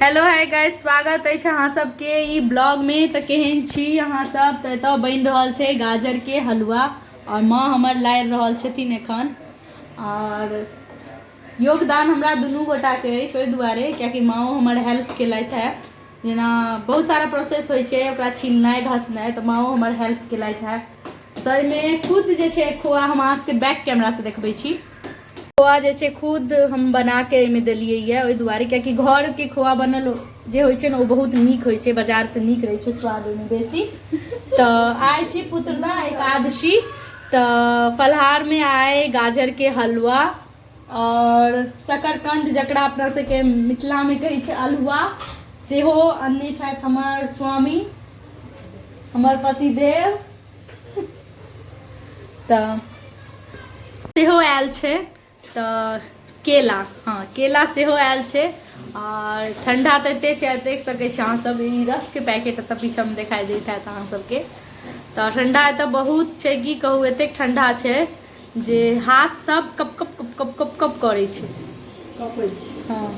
Hello hi guys, स्वागत अछि अहाँ सबके ई ब्लॉग में। तऽ केहन छी अहाँ सब? तऽ एतऽ बनि रहल छै गाजर के हलुआ और माँ हमर लारि रहल छथिन एखन। और योगदान हमरा दुनू गोटाके अछि ओहि दुआरे कियाकि माँओ हमर हेल्प केलथि हे। जेना बहुत सारा प्रोसेस होइ छै ओकरा छिलनाइ घसनाइ, तऽ माँओ हमर हेल्प केलथि हे। ताहिमे खुद जे छै खोआ हम अहाँ सबके बैक कैमरासँ देखबै छी। खोआ जे छै खुद हम बनाके एहिमे देलियै यऽ ओहि दुआरे कियाकि घरके खोआ बनल जे होइ छै ने ओ बहुत नीक होइ छै, बाजारसँ नीक रहै छै स्वाद ओहिमे बेसी। तऽ आइ छी पुत्रदा एकादशी, तऽ फलहारमे आइ गाजरके हलुआ और शकरकंद, जकरा अपना सबके मिथिलामे कहै छै अल्हुआ, सेहो अनने छथि हमर स्वामी, हमर पतिदेव। तऽ सेहो आयल छै। तऽ केला, हँ केला सेहो आयल छै। आओर ठंडा तऽ एते छै, देख सकै छी अहाँ सब, ई रसके पैकेट एतऽ पीछामे देखाइ दैत हैत अहाँ सबके। तऽ ठंडा एतऽ बहुत छै, की कहू, एतेक ठंडा छै जे हाथ सब cup cup cup cup cup cup करै छै, कपै छै। हँ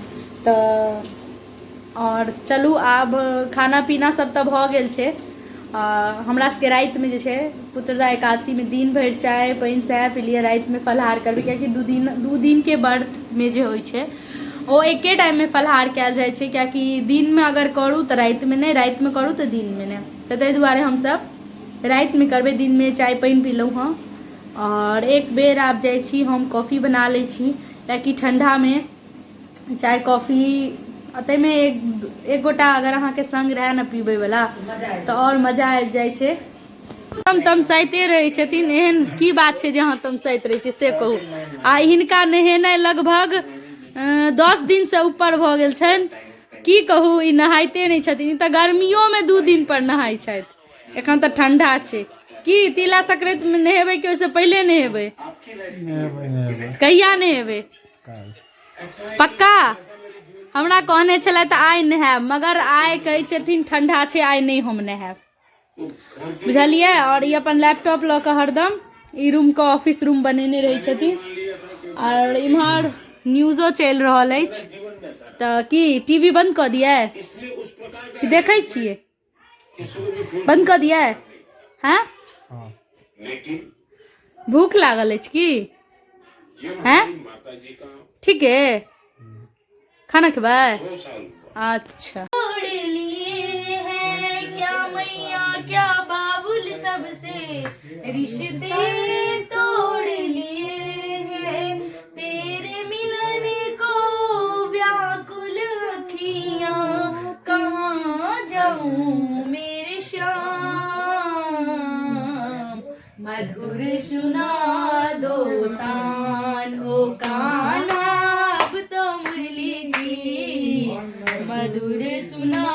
तऽ आओर चलू आब खाना पीना सब तऽ भऽ गेल छै। हमरा सबके रातिमे जे छै पुत्रदा एकादशीमे दिन भरि चाय पानि सएह पी लिअ, रातिमे फलाहार करबै, कियाकि दू दिनके व्रतमे जे होइ छै ओ एके टाइममे फलाहार कयल जाइ छै, कियाकि दिनमे अगर करू तऽ रातिमे नहि, रातिमे करू तऽ दिनमे नहि। तऽ ताहि दुआरे हमसब रातिमे करबै, दिनमे चाय पानि पीलहुँ हँ। आओर एक बेर आब जाइ छी हम कॉफी बना लै छी, कियाकि ठण्डामे चाय कॉफी ताहिमे एक गोटा अगर अहाँके संग रहए ने पीबैवला तऽ आओर मजा आबि जाइ छै। हम तमसाइते रहै छथिन, एहन की बात छै जे अहाँ तमसाइत रहै छी से कहू। आ हिनका नहेनाइ लगभग 10 दिनसँ ऊपर भऽ गेल छनि, की कहू, ई नहाइते नहि छथिन। ई तऽ गर्मियोमे 2 दिन पर नहाइ छथि, एखन तऽ ठंडा छै। की तिला संक्रांतिमे नहेबै कि ओहिसँ पहिले नहेबै? कहिया नहेबै? पक्का हमरा कहने छलै तऽ आइ नहायब, मगर आइ कहै छथिन ठंडा छै, आइ नहि हम नहायब, बुझलियै। आओर ई अपन लैपटॉप लऽ कऽ हरदम ई रूमके ऑफिस रूम बनेने रहै छथिन। आओर इम्हर न्यूजो चलि रहल अछि। तऽ की टीवी बंद कऽ दियै कि देखै छियै? बंद कऽ दियै? हँ, भूख लागल अछि की? हैं, ठीक है, खाना खेबै? अच्छा, लिए हैं क्या मैया क्या बाबुल सबसे रिश्ते तोड़ लिए हैं, तेरे मिलन को व्याकुल अखियां, कहाँ जाऊं मेरे श्याम, मधुर सुना दो तान, ओ कान्हा अब तो मुरली की मधुर सुना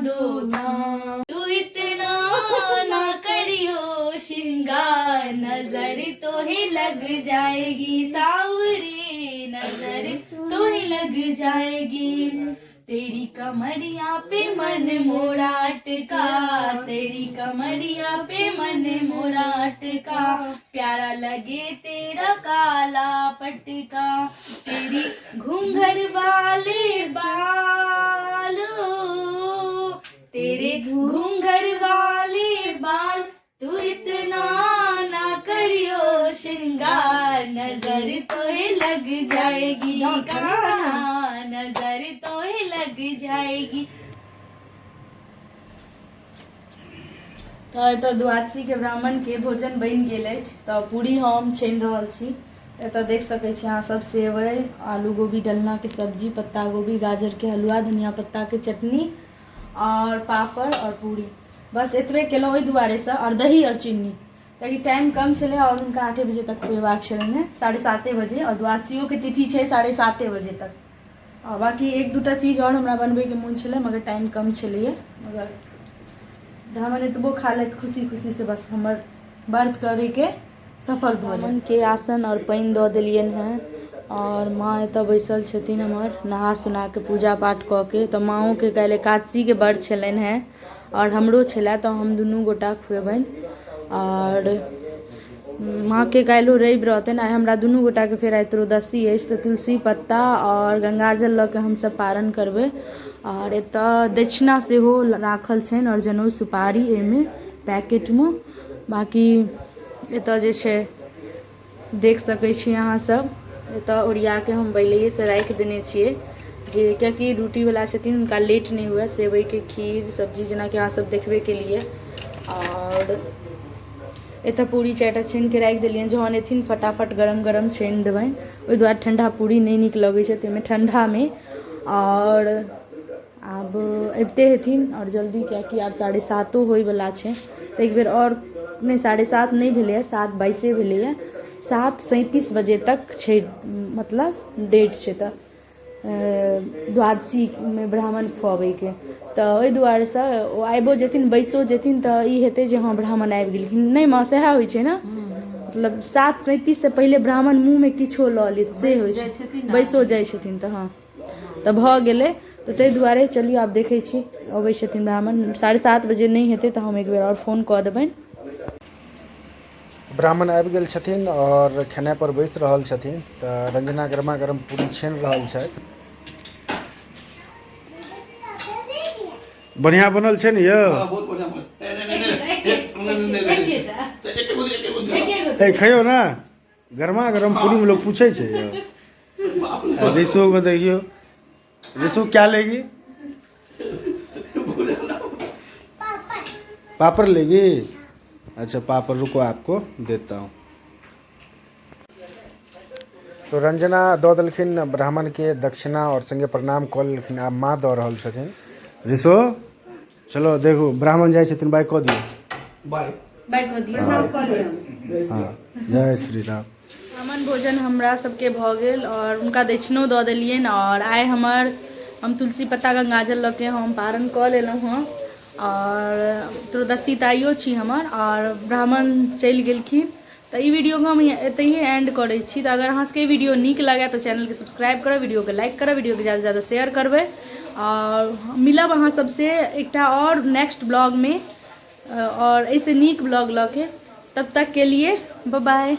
दो तान, तू इतना ना करियो श्रृंगार, नजर तो ही लग जाएगी सावरी, नजर तो ही लग जाएगी, तेरी कमरिया पे मन मोरा अटका, तेरी कमरिया पे मन मोरा अटका, प्यारा लगे तेरा काला पटका, तेरी घूंघर वाले बालो, तेरे घूंघर वाले बाल, तू इतना ना करियो श्रृंगार, नजर तो ही लग जाएगी कान्हा, नजर तो ही लग जाएगी। तऽ एतऽ द्वादशीके ब्राह्मणके भोजन बनि गेल अछि। तऽ पूरी हम छानि रहल छी। एतऽ देख सकै छी अहाँ सब, सेवइ, आलू गोभी डलनाके सब्जी, पत्ता गोभी, गाजरके हलुआ, धनिया पत्ताके चटनी आओर पापड़ आओर पूरी। बस एतबे केलहुँ ओहि दुआरेसँ, आओर दही आओर चीनी, कियाकि टाइम कम छलै आओर हुनका 8 बजे तक खुएबाक छलनि हेँ, 7:30 बजे, आओर द्वादशियोके तिथि छै 7:30 बजे तक। आ बाँकी एक दूटा चीज आओर हमरा बनबैके मोन छलै, मगर टाइम कम छलैए। मगर ब्राह्मण एतबो खा लेत खुशी खुशीसँ, बस हमर व्रत करैके सफल भऽ जायत। के आसन आओर पानि दऽ देलियनि हेँ आओर माँ एतऽ बैसल छथिन हमर, नहा सुना कऽ पूजा पाठ कऽ के। तऽ माँओके काल्हि एकादशीके व्रत छलनि हेँ आओर हमरो छलए, तऽ हम दुनू गोटा खुएबनि। आओर माँके काल्हिओ रवि रहतनि, आइ हमरा दुनू गोटाके फेर आइ त्रयोदशी अछि, तऽ तुलसी पत्ता आओर गङ्गाजल लऽ कऽ हमसभ पारण करबै। आओर एतऽ दक्षिणा सेहो राखल छनि आओर जनउ सुपारी एहिमे पैकेटमे। बाँकी एतऽ जे छै देख सकै छी अहाँ सब, एतऽ ओरियाके हम पहिलैएसँ राखि देने छियै जे कियाकि ड्यूटीवला छथिन हुनका लेट नहि हुए। सेवइके खीर सब्जी जेनाकि अहाँ सब देखबे केलियै। आओर एतऽ पूरी 4टा छानिके राखि देलियनि, जहन एथिन फटाफट गरम गरम छानि देबनि। ओहि दुआरे ठण्डा पूरी नहि नीक लगै छै ताहिमे ठण्डामे। आओर आब अबिते हेथिन आओर जल्दी, कियाकि आब 7:30 होइवला छै। तऽ एक बेर आओर नहि, 7:30 नहि भेलैए, 7:22 भेलैए, 7:37 बजे तक छै मतलब डेट छै तऽ द्वादशीमे ब्राह्मण खुअबैके। तऽ ओहि दुआरेसँ ओ आबिओ जेथिन बैसो जेथिन तऽ ई हेतै जे हँ ब्राह्मण आबि गेलखिन। नहि माँ, सएह होइ छै ने, मतलब 7:37सँ पहिले ब्राह्मण मुँहमे किछो लऽ लेत से होइ छै, बैसो जाइ छथिन तऽ हँ तऽ भऽ गेलै। तऽ ताहि दुआरे चलियौ आब देखै छी अबै छथिन ब्राह्मण। 7:30 बजे नहि हेतै तऽ हम एक बेर आओर फोन कऽ देबनि। ब्राह्मण आबि गेल छथिन आओर खेनाइ पर बैसि रहल छथिन। तऽ रंजना गरमा गरम पूरी छानि रहल छथि। बढ़िआँ बनल छै ने यौ? ए खइयौ ने, गरमा गरम पूरी में लोग पूछे छै यौ। रिशु को देखियो, रिशु क्या लेगी? पापड़ लेगी? अच्छा पापड़, रुको आपको देता हूँ। तो रंजना दऽ देलखिन ब्राह्मण के दक्षिणा और संगे प्रणाम कऽ लेलखिन। आब माँ दऽ रहल छथिन। रिशु चलो देखू ब्राह्मण जाइ छथिन, बाय कऽ दियौ। बाय बाय कऽ दियौ। हाँ, जय श्री राम। ब्राह्मण भोजन हमरा सबके भऽ गेल और हुनका दक्षिणो दऽ देलियनि। और आइ हम तुलसी पत्ता गंगाजल लऽ के हम पारण कऽ लेलहुँ हँ और त्रयोदशी तऽ आइयो छी हमर। और ब्राह्मण चलि गेलखिन। तऽ ई वीडियोके हम एतहिए एंड करै छी। तऽ अगर अहाँ सबके ई वीडियो नीक लागै तऽ चैनलके सब्सक्राइब करब, वीडियोके लाइक करब, वीडियोके ज्यादा ज़्यादा शेयर करबै। और मिलब अहाँ सबसे एकटा और नेक्स्ट ब्लॉगमे और एहिसँ नीक ब्लॉग लऽ के। तब तक के लिए बाय बाय।